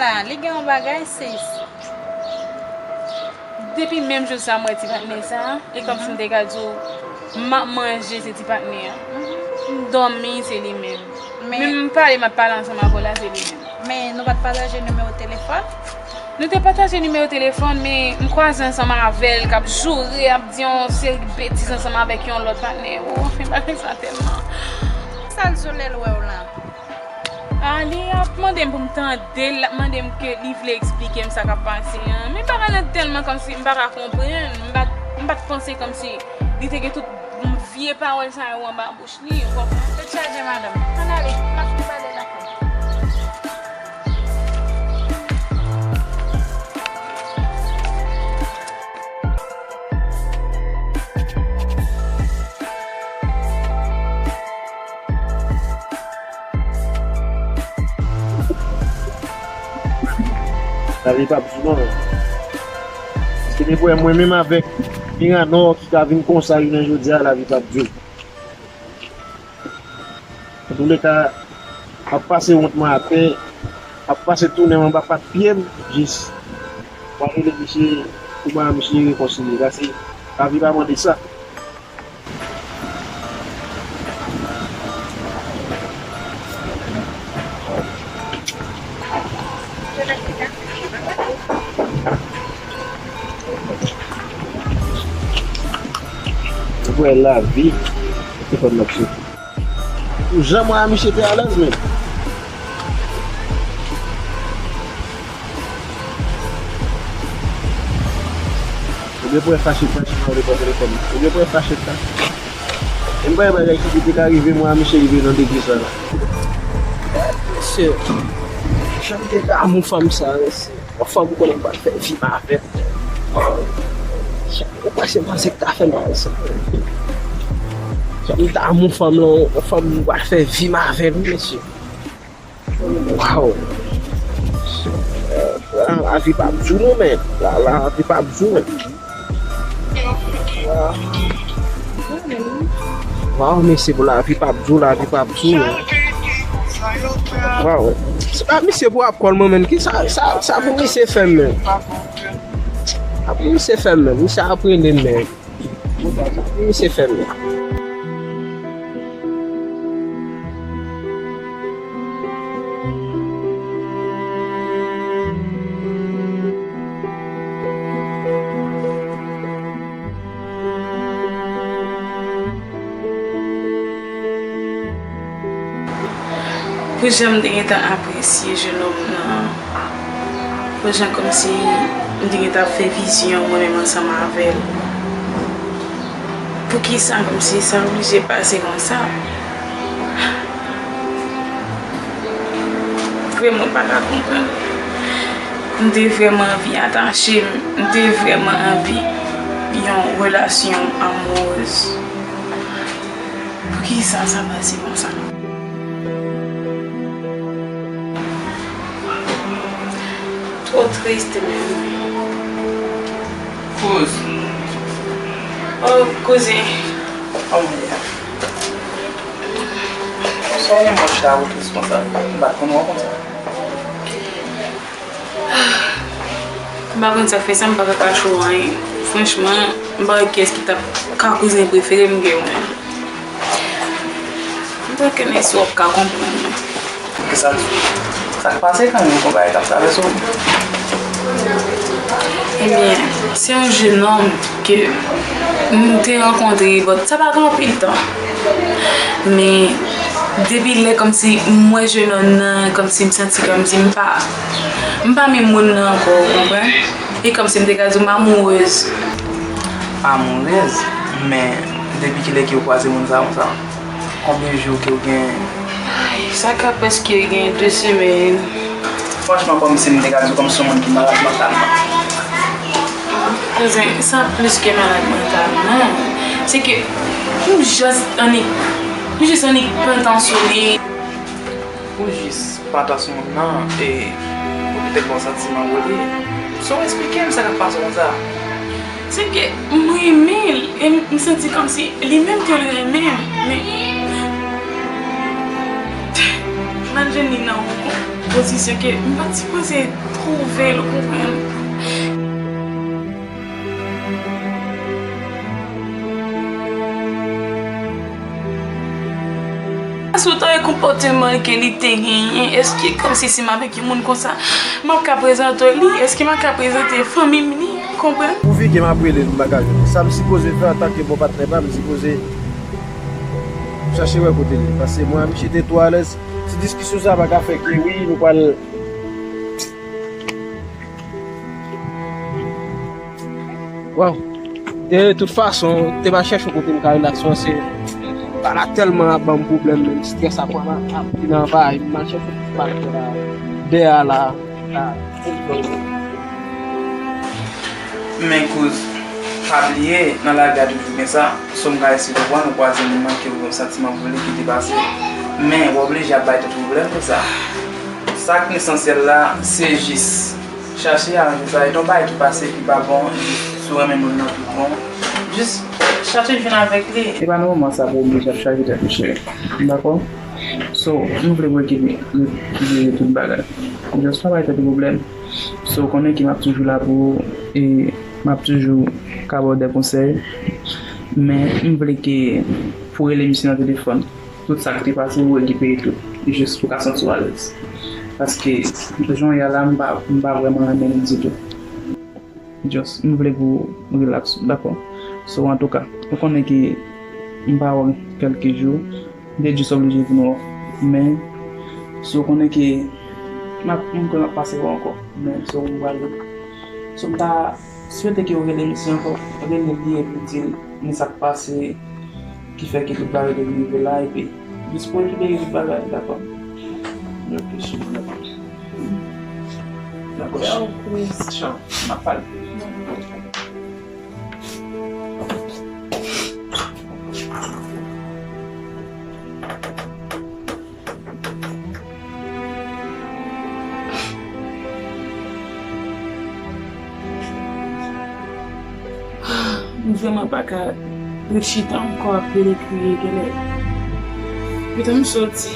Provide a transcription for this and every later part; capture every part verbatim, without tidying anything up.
Ah, li gen yon bagay, sis. Depi menm jou sa m wè ti patnè sa, e kòmsi m te ka di w, m ap manje se ti patnè an. M dòmi se li menm. Men m pale, m ap pale ansanm avè w la, se li menm. Men nou pa t pataje nimewo telefòn? Nou te pataje nimewo telefòn, men m kwaze ansanm avè l, k ap joure, ap di yon seri betiz ansanm avèk yon lòt patnè. O, anfen, bagay sa tèlman. Sa l di w lè l wè w la? A, li ap mande m pou m tande l, l ap mande m ke li vle eksplike m sa k ap pase an. Men bagay la tèlman kòmsi m pa ka konprann, m pa t, m pa t panse kòmsi li te gen tout vye pawòl sa yo anba bouch li, ou konprann? Tèt chaje, madanm. Ann ale, m ap vin pale l apre. Lavi p ap di w non. Paske depi w wè mwen menm avèk Miranò ki ka vin konsa jounen jodi a, lavi p ap di w. Antouleka, m ap pase wont mwen atè, m ap pase tounen mwen anba pat pye m, jis mwen rele misye pou mwen misye rekonsilye. Paske lavi pa mande sa. Ou wè lavi, se fò n ap soufri. Pou jan mwen a misye te alèz menm. Ebyen pou wè fache, fache nan repò telefòn. Ebyen pou wè fache ta. E m pa wè bagay ki te ka rive mwen a misye rive nan degre sa la. Mesye, jan m te damou fanm sa, mesye. Yon fanm ou konnen m pral fè vi m avè l. Ou kwè se manzè k ta fè m sa? Jan m damou fanm lan, yon fanm m pral fè vi m avè l, wi, mesye. Waw. Lavi p ap di w non, men. La, lavi p ap di w, men. Waw, mesye, pou lavi p ap di w, lavi p ap di w, men. Waw. Se pa misye pou ap kòl mwen, men. Ki sa, sa, sa pou misye fè m, men? Sa pou misye fè m, men. Misye ap rele m, men. Misye fè m. Pou jan m te gentan apresye jenòm nan, pou jan kòmsi m te gentan ap fè vizyon mwen menm ansanm avè l. Poukisa kòmsi sa oblije pase konsa? Vrèman, m pa ka konprann. M te vrèman anvi atache m, m te vrèman anvi yon relasyon amourèz. Poukisa sa pase konsa? Twò tris menm. Kouz. Oh, kouzen. Kòman w ye a? Sa w gen bò chita pou tris konsa? M pa t konn wè w konsa. M pa konn sa k fè sa, m pa ka kache w anyen. Franchman, m pa wè kiyès ki t ap ka kouzen prefere m ke ou menm. M pa konnen si w ap ka konprann mwen. Kisa, sa k pase kanmenm, konpè, k ap travèse w? Ebyen, se yon jenòm ke m te rankontre, but sa pa gen anpil tan. Men, depi lè kòmsi m wè jenòm nan, kòmsi m santi kòmsi m pa, m pa menm moun nan ankò, ou konprann? E kòmsi m te ka di w m amourèz. Amourèz? Men, depi kilè ke w kwaze moun sa konsa? Konbyen jou ke w gen? Ay, sa ka prèske gen de semèn. Franchman, kòmsi m te ka di w kòmsi yon moun ki malad mantalman. Kouzen, sa plis ke malad mantalman. Se ke m just annik, m just annik pantan sou li. Ou jis pantan sou moun nan, e ou petèt gon santiman pou li. Sa w eksplike m sa k ap pase konsa? Se ke m renmen l, e m, m santi kòmsi li menm tou li renmen m, men m al jwenn li nan yon pozisyon ke m pa t sipoze twouve l, ou konprann? Sou tan e konpòteman ke li te genyen, èske kòmsi si m avèk yon moun konsa, m ap ka prezante li? Èske m ap ka prezante fanmi m li? Ou konprann? Pou Vike m ap rele l, m pa ka jwenn li. Sa m sipoze fè antanke bon patnè pa m, m sipoze chache wè kote l ye. Paske mwen ak misye te twò alèz. Ti diskisyon sa pa ka fè ke wi, nou pral Waw. De tout fason, te m al chèche yon kote m ka rilaks, se bagay la tèlman ap ban m pwoblèm, menm strès ap pran m ap vin anvayi m, m al chèche yon ti bagay la, dèyè a la, la. Men kouz, pa bliye, nan lavi a toujou gen sa. Sou m ka eseye konprann ou kwaze moun manke ou yon santiman pou li ki depase. Men, w oblije ap bay tèt ou pwoblèm pou sa. Sa k esansyèl la, se jis chache aranje sa. E yon bagay ki pase ki pa bon, jis si w renmen moun nan tout bon, jis chache jwenn avèk li. E pa nan moman sa pou w oblije ap chaje tèt ou, cheri. Dakò? So, m vle pou w ekilibre tout bagay. Just pa bay tèt ou pwoblèm. So, konnen ke m ap toujou la pou ou e m ap toujou ka ba w de konsèy. Men, m vle ke pou w rele misye nan telefòn. Tout sa ki te pase, ou rekipere tout. Jis pou w ka santi w alèz. Paske, jan w ye a la, m pa, m pa vrèman renmen li ditou. Just, m vle pou w rilaks, dakò? So, antouka, ou konnen ke m pa wè w kèlke jou, m te jis oblije vin wè w. Men, so, ou konnen ke m ap, m kwè m ap pase wè w ankò. Men, so, m prale. So, m ta swete ke w rele misye ankò. Rele li epi w di l men sa k pase, ki fè ke tout bagay te rive la, epi jis pou w ekilibri tout bagay, dakò? Ok, cheri, dakò. Dakò, cheri. Chan, n ap pale. M vrèman pa ka ret chita ankò ap plede kriye genlè. Pito m soti.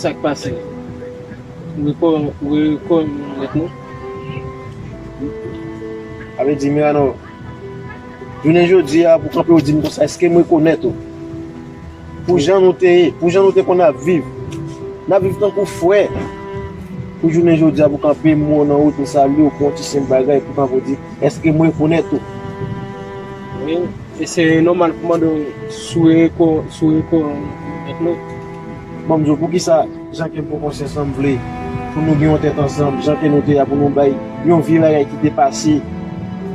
Sa k pase? Ou rekò-, ou rekonèt mwen? Sa vle di, Mirano, jounen jodi a, pou kanpe ou di m konsa, èske m rekonèt ou? Pou jan nou te ye, pou jan nou te konn ap viv. N ap viv tankou frè. Pou jounen jodi a, pou kanpe m wè w nan wout, m salye w, pou yon ti senp bagay, pou kanpe w di, èske m rekonèt ou? Wi, e se nòmal pou mande w si w reko-, si w rekonèt mwen. Bon, m di w, poukisa? Jan ke m pran konsyans lan, m vle pou nou gen yon tèt ansanm, jan ke nou te ye a, pou nou bay yon vye bagay ki te pase,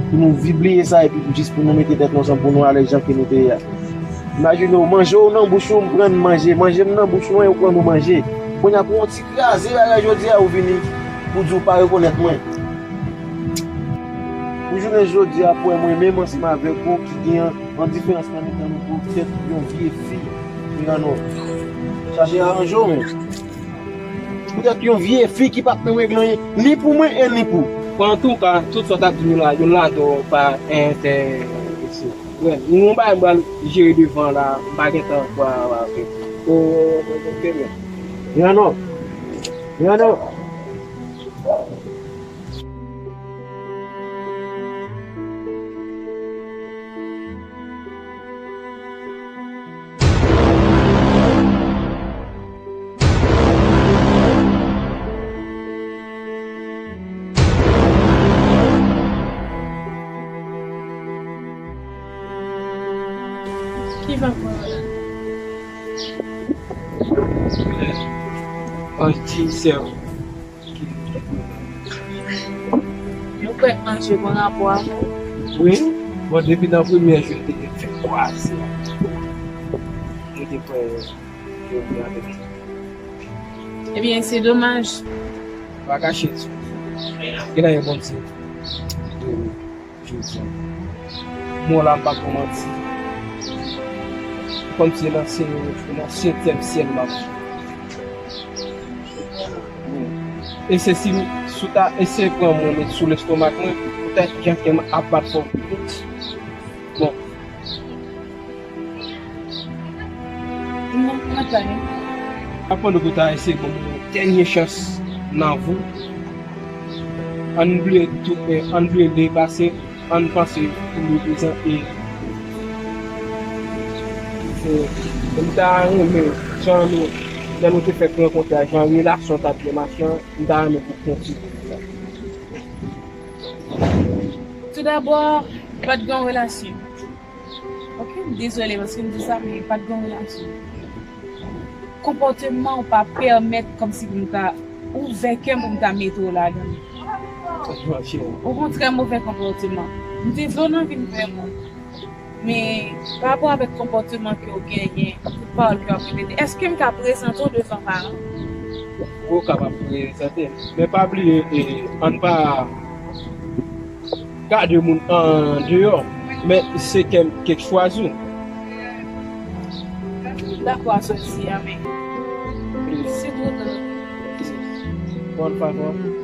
pou nou vi-, bliye sa, epi pou jis pou nou mete tèt nou ansanm, pou nou alèz jan ke nou te ye a. Imajine w, manje w nan bouch ou, m pran manje, manje m nan bouch mwen, ou pran nou manje. Kounye a, pou yon ti kraze bagay jodi a, ou vini pou di w pa rekonèt mwen. Pou jounen jodi a, pou wè mwen menm ansanm avèk ou ki gen yon diferans nan mitan nou, poutèt yon vye fi, Mirano. Chache aranje w menm. Poutèt yon vye fi ki pa t nan regle anyen, ni pou mwen e ni pou. Bon, antouka, tout sa w t ap di nou la, youn ladan w pa enterese. Bon, nou yon bagay m pral jere devan la, m pa gen tan pou avè w. O, o, o, ok, men. Mirano. Mirano. Ki va pran la? Anti sè. Nou kwè k manje bon rapò avè w? Wi, bon, depi nan premyè jou, m te gen fè kwaze. M te kwè yo vin avèk li. Ebyen, se domaj. Pa kache di. Gen anyen Bondye. Jodi a. Mwen la, m p ap pou manti. Kòmsi nan se, nan setyèm syèl m ap viv. E se si, si w ta eseye pran mwen met sou lestomak mwen, poutèt jan kè m ap bat fò. Bon. Non, mwen pa ye. Apann ou ta eseye ban mwen yon dènye chans nan vi w. Ann bliye tout, eh, ann bliye le pase, ann panse pou le prezan e e m ta renmen jan nou, lè nou te fèk rankontre a, jan relasyon ta dwe mache an, m ta renmen pou kontinye. Toudabò, pa t gen relasyon. Ok, m dezole paske m di sa, men pa t gen relasyon. Konpòteman w pa pèmèt kòmsi pou m ta ouvè kè m pou m ta mete w ladan l. Okontrè, movè konpòteman. M te vle w nan vi m vrèman. Men, pa rapò avèk konpòteman ke w genyen, tout pawòl ke w ap repete, èske m ka prezante w devan paran? Ou kapab prezante. Men pa bliye, e, ann pa gade moun andeyò, men se kè m k chwazi w. Dakò, aswè si a, men. Se tou. Bon, pa bon.